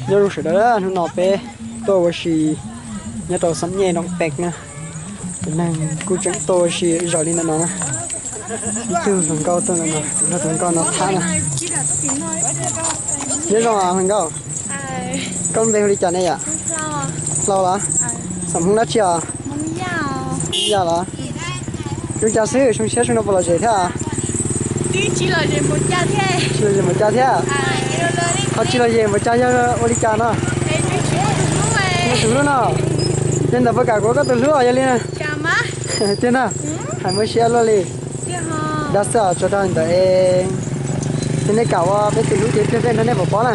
Nyob zoo sawv daws, hnub no peb tuaj ua si nyob rau Xam Nyej Noom Pem na. Tus neeg kuj tseem tuaj ua si zom li ntawm no na. Ib tug hluas nkauj tuaj ntawm no, tus hluas nkauj no thab na. Nyob zoo hluas nkauj, koj npe hu li cas ne yom? Hlau los? Xam Hmoob dab tsi os? Yaj los? Zoo cas xwb, zoo siab zoo no puas lom zem thiab? Tsis lom zem npaum cas thiab. Ho tsis lom zem npaum cas yog ua li cas no? Muaj tus hlub no. Yog ntawd puas kam kuv ua koj tus hlub os yog li? Tiag na. Hais muaj siab luaj li. Dab xwb os, tso rau ntawd es, yog nej kam ua peb tus hlub ces pliag peb nrog nej pov pob na.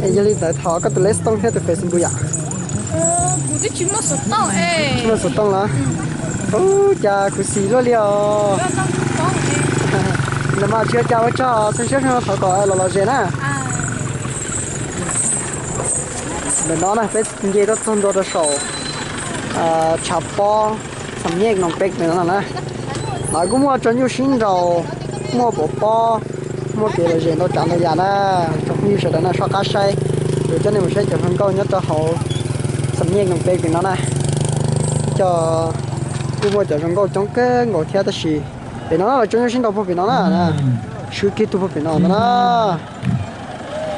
Es yog li ntawd thov koj tus lej xov tooj thiab tus Facebook yom. Tsis muaj xov tooj los? Ub, cas khuv xim luaj li os. Ntawd mas tsis ua cas, ua tsaug, zoo siab zoo no thov kom los lom zem na. Ntawm no na peb nce tuaj txog ntua rau saum tshav pob Xam Nyej Noom Pem ntawm no na. Lawv kuj muaj tso nyuj sib nraus, muaj pov pob, muaj kev lom zem ntau tsav ntau yam na. Tsoom phooj ywg sawv daws na, soj qab saib, kuv coj nej mus saib cov hluas nkauj nyob rau hauv Xam Nyej Noom Pem pem no na. Cov kuj muaj cov zoo nkauj coob kawg nkaus thiab tab sis pem no lawv tso nyuj sib nraus puag pem no na. Swb kiag tuaj puag pem no ntag na.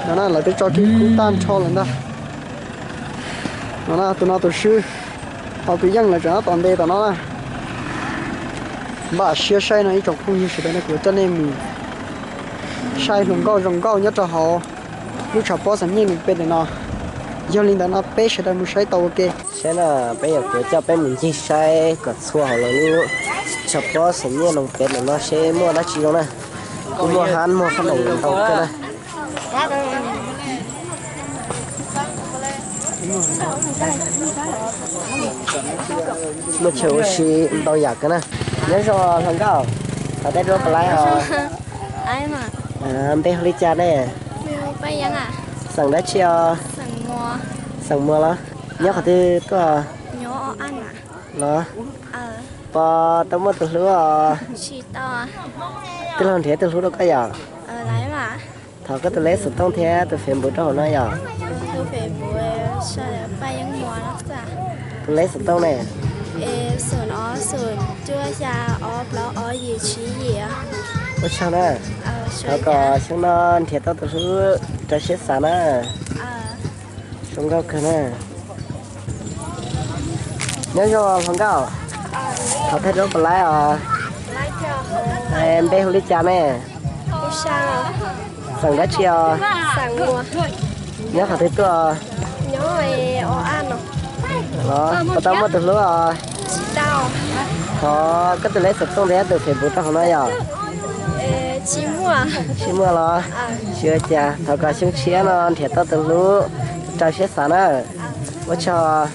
No na lawv twb tso kiag kub tag nrho lawm ntag. No na tus no tus swb, ho tus yeej lawv tseem nyob tom ntej tom no na. Npaj siab saib no ib tsoom phooj ywg sawv daws na, kuv coj nej mus saib hluas nkauj zoo nkauj nyob rau hauv lub tshav pob Xam Nyej Noom Pem ntawm no. Yog li ntawd no peb sawv daws mus saib tau ua ke. Saib na, peb yog kuv coj peb mus ncig saib kom txhua hauv lawv lub tshav pob Xam Nyej Noom Pem ntawm no seb muaj dab tsi zoo na. Kuj muaj hab muaj qhob noom ntau kawg na. Muaj chaw ua si ntau yam kawg na. Nyob zoo hluas nkauj, thov tej duab puas laib os? Npe hu li cas ne? Xeem dab tsi os? Xeem Muas los? Nyob qhov twg tuaj? Los? Puas tau muaj tus hlub os? Tij laug nrhiav tus hlub rau koj yom? Thov koj tus lej xov tooj thiab tus Facebook rau hauv no yom? Tus lej xov tooj ne? Ua tsaug na. Thov kom xyoo no nrhiav tau tus hlub raws siab xav na. Zoo nkauj kawg na. Nyob zoo hluas nkauj, thov tej duab puas laib os? Npe hu li cas ne? Xeem dab tsi os? Nyob qhov twg tuaj? Los puas tau muaj tus hlub os? Thov koj tus lej xov tooj thiab tus Facebook rau hauv no yom? Tsis muaj los? Tsis ua cas, thov kom xyoo tshiab no nrhiav tau tus hlub raws siab xav na. Ua tsaug.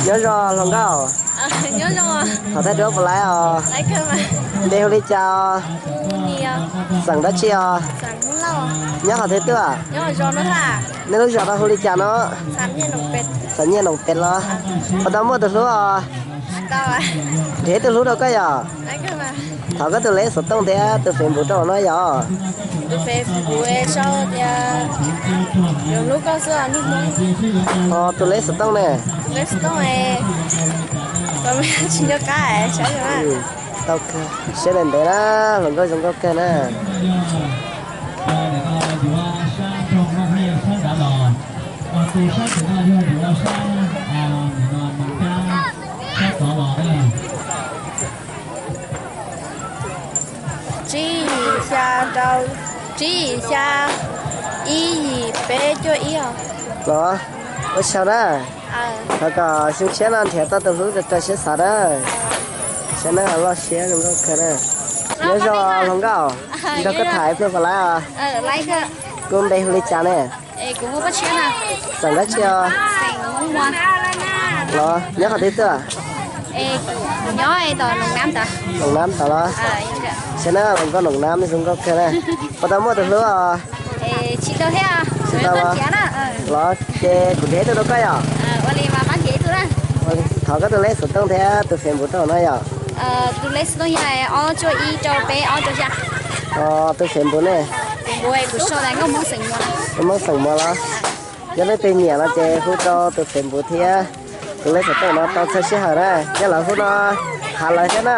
Nyob zoo hluas nkauj, thov tej duab puas laib os? Npe hu li cas os? Xeem dab tsi os? Nyob qhov twg tuaj? Nej lub zos tau hu li cas no? Xam Nyiaj Noom Pem los? Puas tau muaj tus hlub os? Nrhiav tus hlub rau koj yom? Thov koj tus lej xov tooj thiab tus Facebook rau no yom? Tus lej xov tooj ne? Tsis nco qab. Tau kawg, siab ntev ntev na, hluas nkauj zoo nkauj kawg na. Tsib yim xya rau, tsib yim xya, ib yim peb cuaj ib os. Los, ua tsaug na. Thov kom xyoo tshiab no nrhiav tau tus hlub raws siab xav na. Tshiab na, loj siab zoo nkauj kawg na. Nyob zoo hluas nkauj, nrog koj tham ib pliag puas laib os? Koj npe hu li cas ne? Xeem dab tsi os? Los, nyob qhov twg tuaj? Noom Nab tod los? Tshiab na, hluas nkauj Noom Nab zoo nkauj kawg na. Puas tau muaj tus hlub os? Tsis tau los? Ces kuv nrhiav ib tug rau koj yom? Thov koj tus lej xov tooj thiab tus Facebook rau no yom? Tus Facebook ne? Nkauj Hmoob xeem Muas los? Yog leej twg nyiam no ces hu rau tus Facebook thiab tus lej xov tooj no tau txhua sij hawm na. Yog lawv hu no, hav lawv thiab na.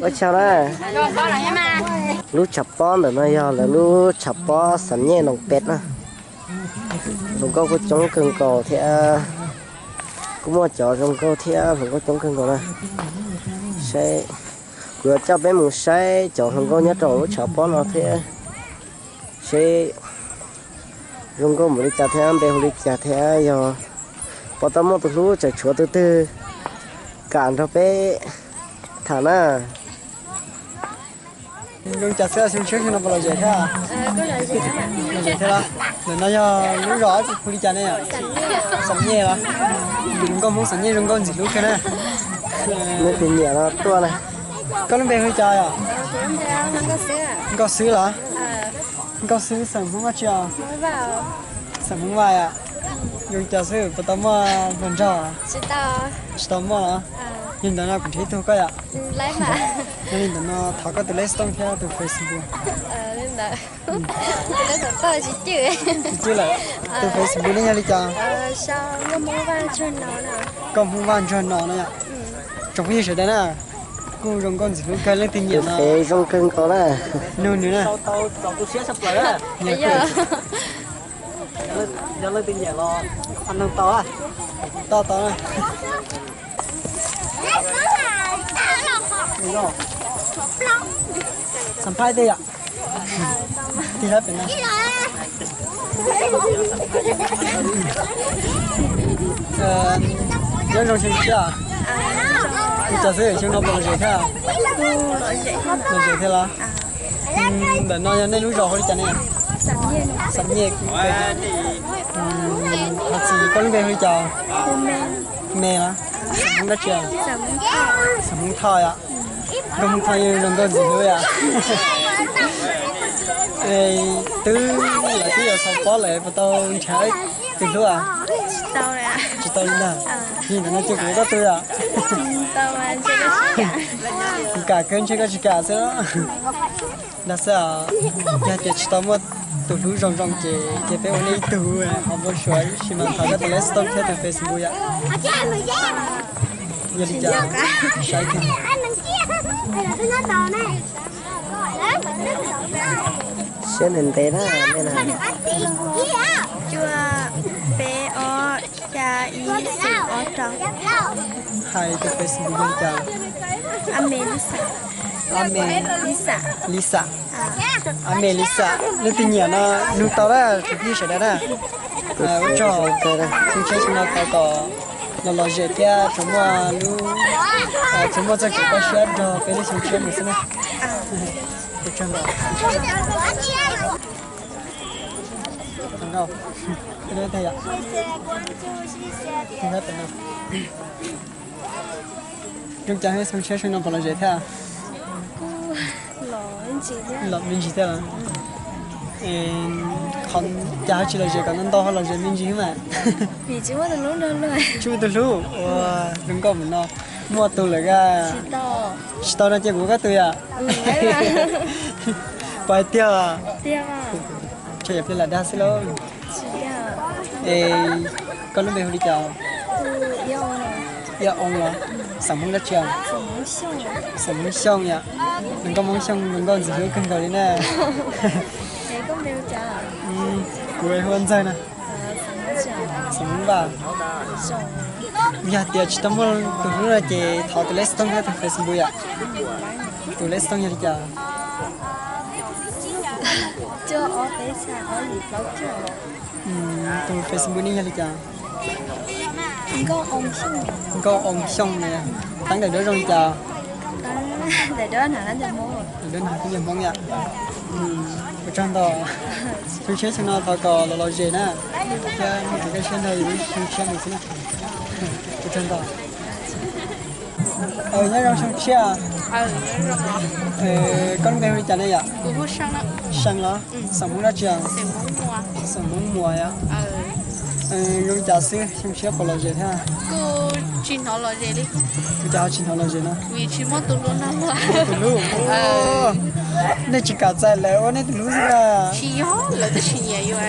Ua tsaug na. Lub tshav pob ntawm no yog lawv lub tshav pob Xam Nyej Noom Pem na. Hluas nkauj kuj coob kawg nkaus thiab, kuj muaj cov zoo nkauj thiab hluas nkauj coob kawg nkaus na. Saib, kuv yuav coj peb mus saib cov hluas nkauj nyob rau lub tshav pob no thiab, seb zoo nkauj npaum li cas thiab npe hu li cas thiab, yog puas tau muaj tus hlub tseem tshuav tus twg kam nrog peb tham na. Zoo li cas xwb, xyoo tshiab xyoo no puas lom zem thiab? Lom zem thiab los? Ntawm no yog lub zos hu li cas ne? Xam Nyej los? Nkauj Hmoob Xam Nyej zoo nkauj ntxim hlub kawg na. Leej twg nyiam no tuaj na. Koj lub npe hu li cas os? Nkauj Xwb los? Nkauj Xwb xeem Hmoob dab tsi os? Xeem Hmoob Vaj yom. Zoo li cas xwb, puas tau muaj hluas nraug? Tsis tau muaj los? Yog li ntawd no kuv nrhiav ib tug koj yom. Yog li ntawd no thov koj tus lej xov tooj thiab tus Facebook. Tsis cwj lawm. Tus Facebook nej yog li cas? Nkauj Hmoob Vaj Ntsuag No no yom. Tsoom phooj ywg sawv daws na, kuj zoo nkauj ntxim hlub kawg, leej twg nyiam no zoo kawg nkaus na. Nug nws na. Yog leej twg nyiam los nug tau, tau tau. Xam phaj tej yom. Tig hab pem no. Nyob zoo xyoo tshiab. Li cas xwb xyoo no puas lom zem thiab? Lom zem thiab los? Ntawm no yog nej lub zos hu li cas ne? Xam Nyej. Thov txim, koj lub npe hu li cas? Me los? Xam Hmoob dab tsi? Xam Hmoob Thoj yom. Nkauj Hmoob Thoj yeej zoo nkauj ntxim hlub yom. Twb lawv twb yuav xaus pob lawm puas tau nrhiav tus hlub? Tsis tau li ntag. Yog ntawm no cia kuv ua koj tug yom. Kuv kam kawg ntshe koj tsis kam xwb. Dag xwb os, yog tias tsis tau muaj tus hlub zoo zoo ces cia peb ua nej ib tug qhov npau suav, tab sis mas thov koj tus lej xov tooj thiab tus Facebook yom. Yog li cas saib kawg. Siab ntev ntev na. Cuaj, peb, ob, xya, ib, xwm, ob, rau. Hais tus Facebook yog li cas? Ab me Lisa. Ab me Lisa. Lisa. Ab me Lisa, leej twg nyiam no nug tau na, tus phooj ywg sawv daws na. Ua tsaug, xyoo tshiab xyoo no thov kom los lom zem thiab tsuas muaj lub, tsuas muaj txoj kev kaj siab nrog peb lub xyoo tshiab mus xwb na. Ua tsaug ntau. Zoo cas xyoo tshiab xyoo no puas lom zem thiab? Los me ntsis thiab los? Qhov cas ho tsis lom zem, kom ntau ntau ho lom zem me ntsis mas. Tsis muaj tus hlub, ua zoo nkauj mus no. Muaj tus lawm a. Tsis tau no cia kuv ua koj tug yom. Puas hais tiag? Tshaj yam pliag lam dag xwb lauj. Es koj lub npe hu li cas? Yog oo los? Xeem Hmoob dab tsi? Xeem Hmoob Xyooj yom. Nkauj Hmoob Xyooj zoo nkauj ntxim hlub kawg nkaus li na. Kuv hu ua Ntxawg na. Xeem Hmoob Vaj. Yog tias tsis tau muaj tus hlub no ces thov tus lej xov tooj thiab tus Facebook yom. Tus lej xov tooj yog li cas? Tus Facebook nej yog li cas? Nkauj Oo Xyooj na. Teeb daim duab zoo li cas? Daim duab hnav kub ntiag Hmoob yom. Ua tsaug ntau. Xyoo tshiab xyoo no thov kom los lom zem na, thiab muaj kev kaj siab nrog yus lub xyoo tshiab mus xwb na. Ua tsaug ntau. Nyob zoo xyoo tshiab. Koj lub npe hu li cas ne yom? See los? Xeem Hmoob dab tsi? Xeem Hmoob Muas yom. Zoo li cas xwb, xyoo tshiab puas lom zem thiab? Kuv cas ho tsis hnov lom zem no? Tus hlub. Nej tsis kam txais lawv ua nej tus hlub xwb a? Tsis yog, lawv twb tsis nyiam yus.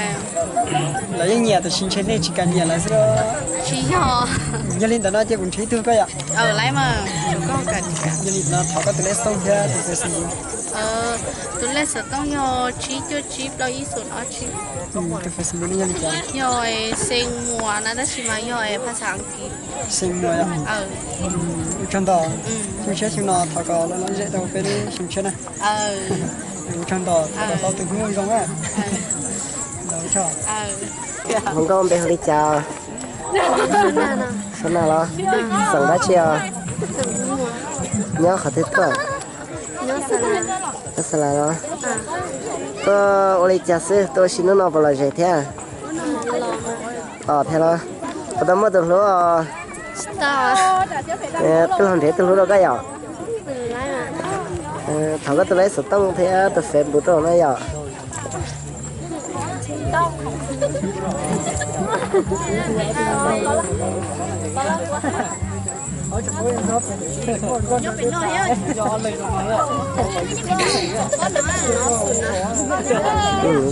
Lawv yeej nyiam tab sis ntshe nej tsis kam nyiam lawv xwb. Tsis yog. Yog li ntawd no ces kuv nrhiav ib tug koj yom. Yog li no thov koj tus lej xov tooj thiab tus Facebook. Tus lej xov tooj yog tsib cuaj tsib plaub ib xoom ob tsib. Tus Facebook ne yog li cas? Yog Xeem Muas na tab sis mas yog phas xas Askiv. Xeem Muas yom. Ua tsaug ntau. Xyoo tshiab xyoo no thov kom lom zem rau peb lub xyoo tshiab na. Ua tsaug ntau, thov kom tau tus hlub zoo na. Hluas nkauj npe hu li cas? Xab Nag los? Xeem dab tsi os? Nyob qhov twg tuaj? Nyob Xa Las los? Tuaj ua li cas xwb, tuaj ua si hnub no puas lom zem thiab? Tom thiab los? Puas tau muaj tus hlub os? Twb los nrhiav tus hlub rau koj yom? Thov koj tus lej xov tooj thiab tus Facebook rau no yom.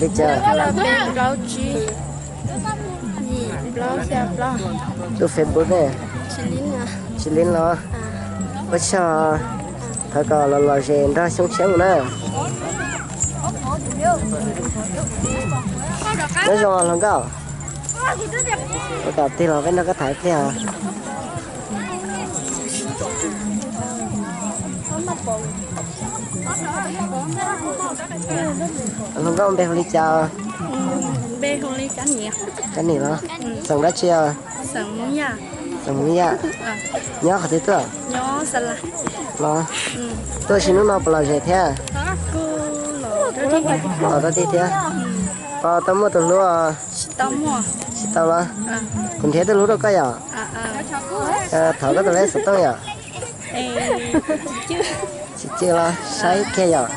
Li cas? Tus Facebook ne? Tsis Lib los? Ua tsaug, thov kom los lom zem nrog xyoo tshiab mus na. Nyob zoo hluas nkauj, ua kom tig los peb nrog koj tham ib pliag. Hluas nkauj npe hu li cas? Kab Nim los? Xeem dab tsi os? Xeem Hmoob Yaj. Nyob qhov twg tuaj? Los, tuaj ua si hnub no puas lom zem thiab? Los rau tij thiab. Puas tau muaj tus hlub? Tsis tau los? Kuv nrhiav tus hlub rau koj yom. Thov koj tus lej xov tooj yom. Tsis cwj los saib kiag yom.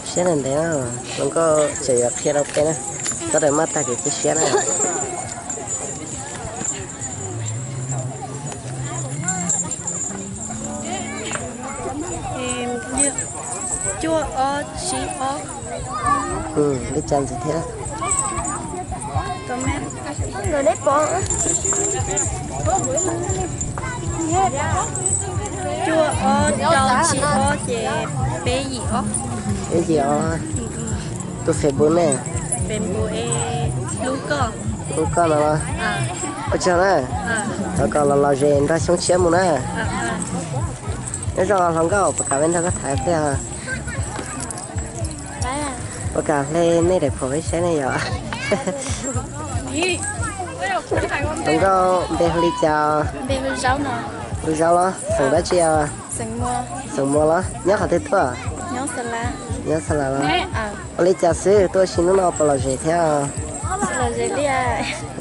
Siab ntev ntev, hluas nkauj tseem yuav qhia rau peb na. Koj daim maj tag kev cia siab na. Cuaj ob tsib ob. Li cas ntxiv thiab? Cuaj ob rau tsib ob ces peb yim ob. Peb yim ob. Tus Facebook ne? Facebook es hlub koj. Hlub koj no los? Ua tsaug na. Thov kom los lom zem nrog xyoo tshiab mus na. Nyob zoo hluas nkauj, puas kam peb nrog koj tham ib pliag? Puas kam hle nej daim phuam peb saib ne yom? Hluas nkauj npe hu li cas? Hu Zaub los? Xeem dab tsi os? Xeem Muas los? Nyob qhov twg tuaj? Nyob Xa Las los? Ua li cas xwb, tuaj ua si hnub no puas lom zem thiab?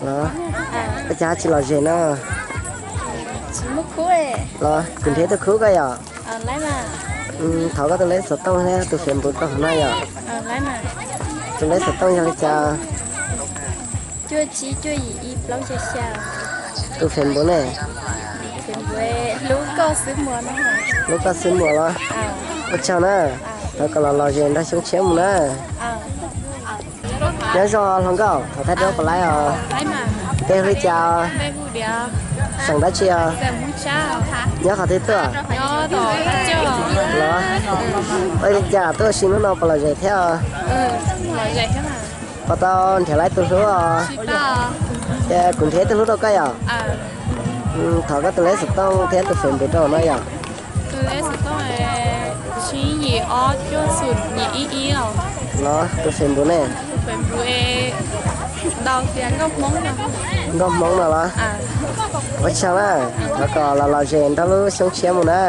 Los, ua cas tsis lom zem no? Los kuv nrhiav tus khub koj yom. Thov koj tus lej xov tooj thiab tus Facebook rau hauv no yom. Tus lej xov tooj yog li cas? Tus Facebook ne? Hlub koj xwb muas los? Ua tsaug na, thov kom los lom zem nrog xyoo tshiab mus na. Nyob zoo hluas nkauj, thov thaj duab puas laib os? Npe hu li cas? Xeem dab tsi os? Nyob qhov twg tuaj? Los, ua li cas tuaj ua si hnub no puas lom zem thiab os? Puas tau nrhiav laib tus hlub os? Ces kuv nrhiav tus hlub rau koj yom. Thov koj tus lej xov tooj thiab tus Facebook rau no yom. Los, tus Facebook ne? Nkauj Hmoob no los? Ua tsaug na, thov kom los lom zem nrog lub xyoo tshiab mus na.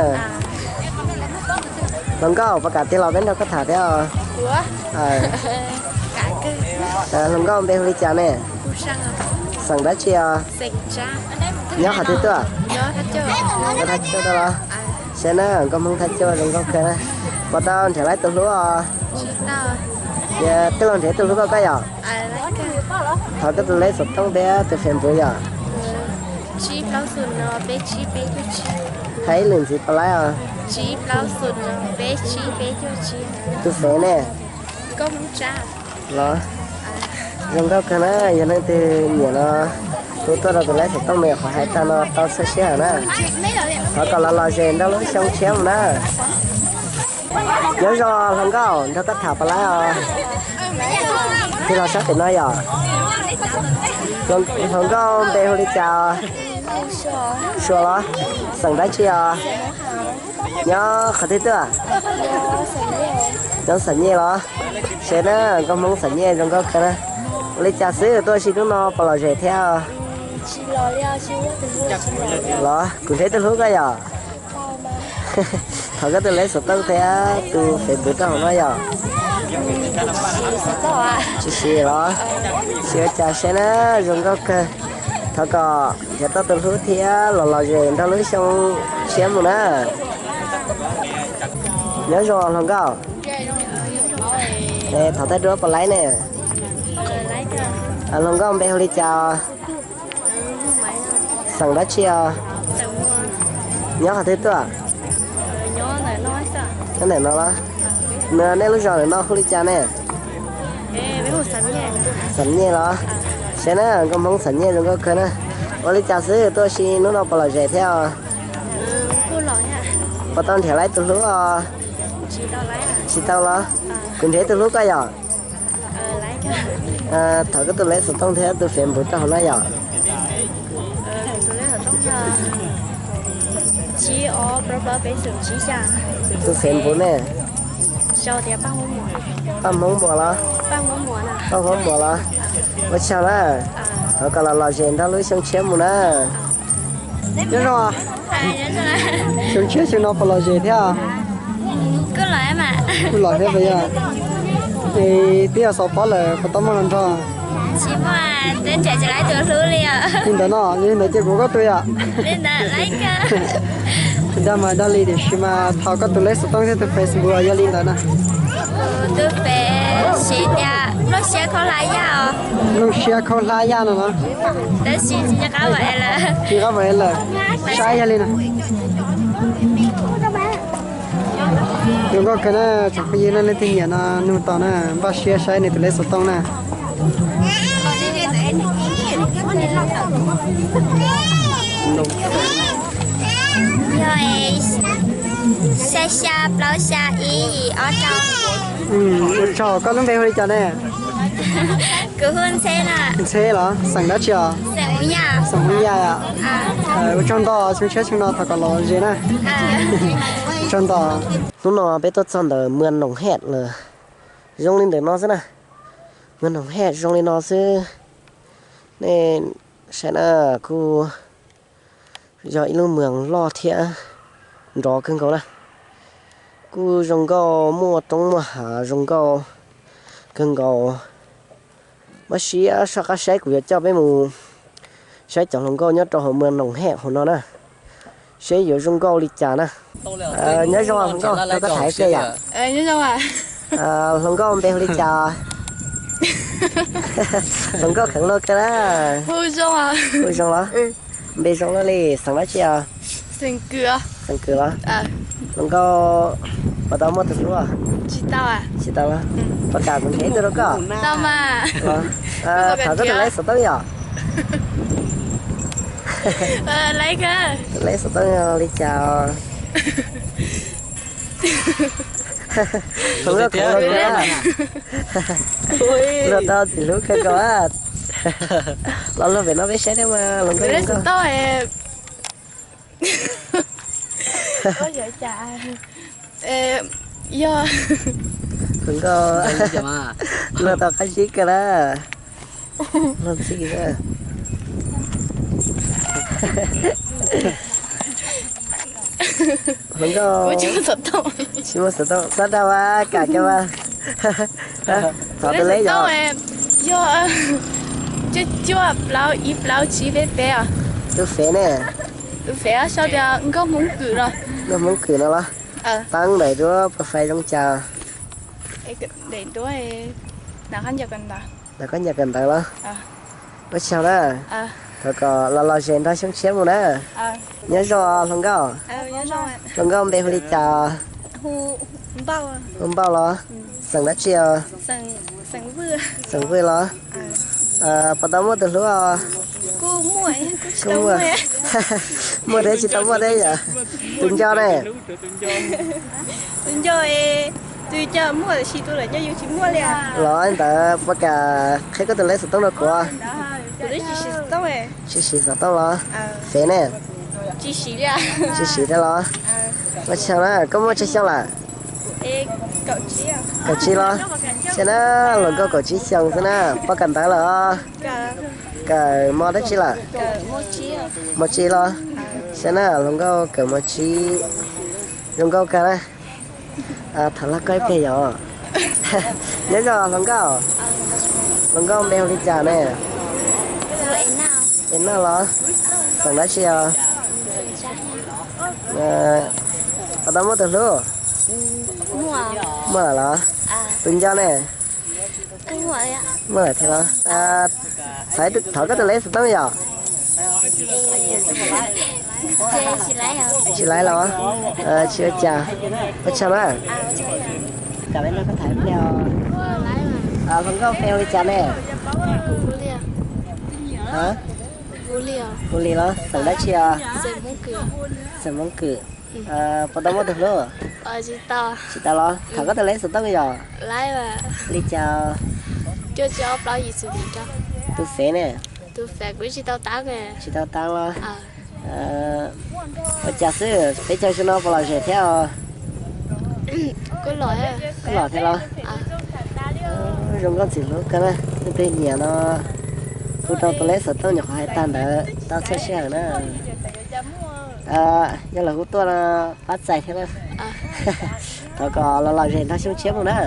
Hluas nkauj, puas kam tig los peb nrog koj tham thiab os? Hluas nkauj npe hu li cas ne? Xeem dab tsi os? Nyob qhov twg tuaj? Nyob Thaj Cuab los? Saib na, nkauj Hmoob Thaj Cuab zoo nkauj kawg na. Puas tau nrhiav laib tus hlub os? Ces twb los nrhiav tus hlub rau koj yom? Thov koj tus lej xov tooj thiab tus Facebook yom. Thaij ib lwm ntxiv puas laib os? Tus fev ne? Los, zoo nkauj kawg na, yog leej twg nyiam no hu tuaj rau tus laib xov tooj me nyuam qhuav hais tag no tau txhua sij hawm na. Thov kom los lom zem nrog lub xyoo tshiab mus na. Nyob zoo hluas nkauj, nrog koj tham puas laib os? Tig los sab pem no yom. Hluas nkauj npe hu li cas os? Suav los? Xeem dab tsi os? Nyob qhov twg tuaj? Nyob Xam Nyej los? Seb na, nkauj Hmoob Xam Nyej zoo nkauj kawg na. Ua li cas xwb tuaj ua si hnub no puas lom zem thiab? Los, kuv nrhiav tus hlub koj yom. Thov koj tus lej xov tooj thiab tus Facebook rau hauv no yom. Tsis siv los? Siv ua cas seb na, zoo nkauj kawg. Thov kom nrhiav tau tus hlub thiab los lom zem nrog lub xyoo tshiab mus na. Nyob zoo hluas nkauj. Thov thaij duab puas laib ne? Hluas nkauj npe hu li cas os? Xeem dab tsi os? Nyob qhov twg tuaj? Nyob ntawm no los? Nej lub zos ntawm no hu li cas ne? Xam Nyej los? Seb na, nkauj Hmoob Xam Nyej zoo nkauj kawg na. Ua li cas xwb tuaj ua si hnub no puas lom zem thiab os? Puas tau nrhiav laib tus hlub os? Tsis tau los? Kuv nrhiav tus hlub koj yom. Thov koj tus lej xov tooj thiab tus Facebook rau hauv no yom. Tus Facebook ne? Paj Hmoob Muas los? Paj Hmoob Muas los? Ua tsaug na. Thov kom los lom zem nrog lub xyoo tshiab mus na. Nyob zoo. Xyoo tshiab xyoo no puas lom zem thiab? Kuj lom thiab puas yog? Es twb yog xaus pob lawm puas tau muaj hluas nraug? Li ntawd no, yog li ntawd ces kuv koj tus yom. Dag mas dag li tiam sis mas thov koj tus lej xov tooj thiab tus Facebook yog li ntawd na. Nplooj siab khaub hlab yaj no los? Tsis qab lawm, saib yog li na. Zoo nkauj kawg na, tsoom phooj ywg na, leej twg nyiam no nug tau na, npaj siab saib nws tus lej xov tooj na. Yog xya xya plaub xya ib yim ob rau. Ua tsaug, koj lub npe hu li cas ne? Kuv hu Ntxheb na. Ntxheb los? Xeem dab tsi os? Xeem Hmoob Yaj. Ua tsaug ntau, xyoo tshiab xyoo no thov kom lom zem na. Tsaug ntau. Hnub no peb tuaj txog ntawm Muas Noom Hej lawm. Zoo li ntawm no xwb na. Muas Noom Hej zoo li no xwb. Nej saib na, kuj yog ib lub moos loj thiab nrov kawg nkaus na. Kuj zoo nkauj, muaj roob muaj hav zoo nkauj kawg nkaus. Npaj siab soj qab saib, kuv yuav coj peb mus saib cov hluas nkauj nyob rau hauv Muas Noom Hej hauv no na, seb yuav zoo nkauj li cas na. Nyob zoo hluas nkauj, rau koj tham kiag yom. Hluas nkauj npe hu li cas? Hluas nkauj kheev luag kawg na. Hu zoo los? Npe zoo luaj li, xeem dab tsi os? Xeem Kws los? Hluas nkauj puas tau muaj tus hlub? Tsis tau los? Puas kam kuv nrhiav ib tug rau koj? Thov koj tus lej xov tooj yom. Tus lej xov tooj li cas? Hluas nkauj kheev luag kawg. Luag tau tus hlub kawg nkaus. Los luag pem no peb saib thiab mas hluas nkauj. Hluas nkauj, luag tau qab zib kawg na. Luag ntxhi na. Hluas nkauj, tsis muaj xov tooj, xob dag mas kam kiag mas. Thov tus lej yom. Yog cuaj cuaj plaub ib plaub tsib peb peb os. Tus fev ne? Tus fev sau tias Nkauj Hmoob Kws no. Nkauj Hmoob Kws no los? Pab daim duab profile zoo cas? Daim duab, nav koj ncaws kawm ntawv los? Ua tsaug na. Thov kom los los zes nrog xyoob tshiab mus na. Nyob zoo hluas nkauj. Hluas nkauj npe hu li cas? Hu Npauj los? Xeem dab tsi os? Xeem Vwj los? Puas tau muaj tus hlub os? Kuj muaj, muaj thiab tsis tau muaj thiab yom. Tus nco ne? Tus nco, tus nco muaj tiam sis tus lawm nco yus tsis muaj li. Los ntawd puas kam qhia koj tus lej xov tooj rau kuv? Tsis siv xov tooj los? Fev ne? Tsis siv thiab los? Ua tsaug na, koj muaj tsawg xyoo lawm? Kaum tsib los? Saib na, hluas nkauj kaum tsib xyoo xwb na, puas kawm ntawv lawm os? Kawm mos dab tsi lawm? Mos tsib los? Saib na, hluas nkauj kawm mos tsib, zoo nkauj kawg na. Thov log koj ib pliag yom. Nyob zoo hluas nkauj. Hluas nkauj npe hu li cas ne? Es Noj los? Xeem dab tsi os? Puas tau muaj tus hlub? Muaj lawm los? Tus nco ne? Muaj lawm thiab los? Thov koj tus lej xov tooj yom. Tsis laiv los? Tsis ua cas. Ua tsaug na. Hluas nkauj npe hu li cas ne? Hu Lis los? Xeem dab tsi os? Xeem Hmoob Kwm. Puas tau muaj tus hlub? Tsis tau los? Thov koj tus lej xov tooj yom. Li cas? Tus fev ne? Tsis tau taab los? Ua cas xwb, teb chaws xwb no puas lom zem thiab os? Koj lom thiab los? Zoo nkauj ntxim hlub kawg na, leej twg nyiam no hu tau tus lej xov tooj nyuam qhuav hais tag ntawd tau txhua sij hawm na. Yog lawv hu tuaj no pab txais thiab na. Thov kom los lom zem nrog xyoob tshiab mus na.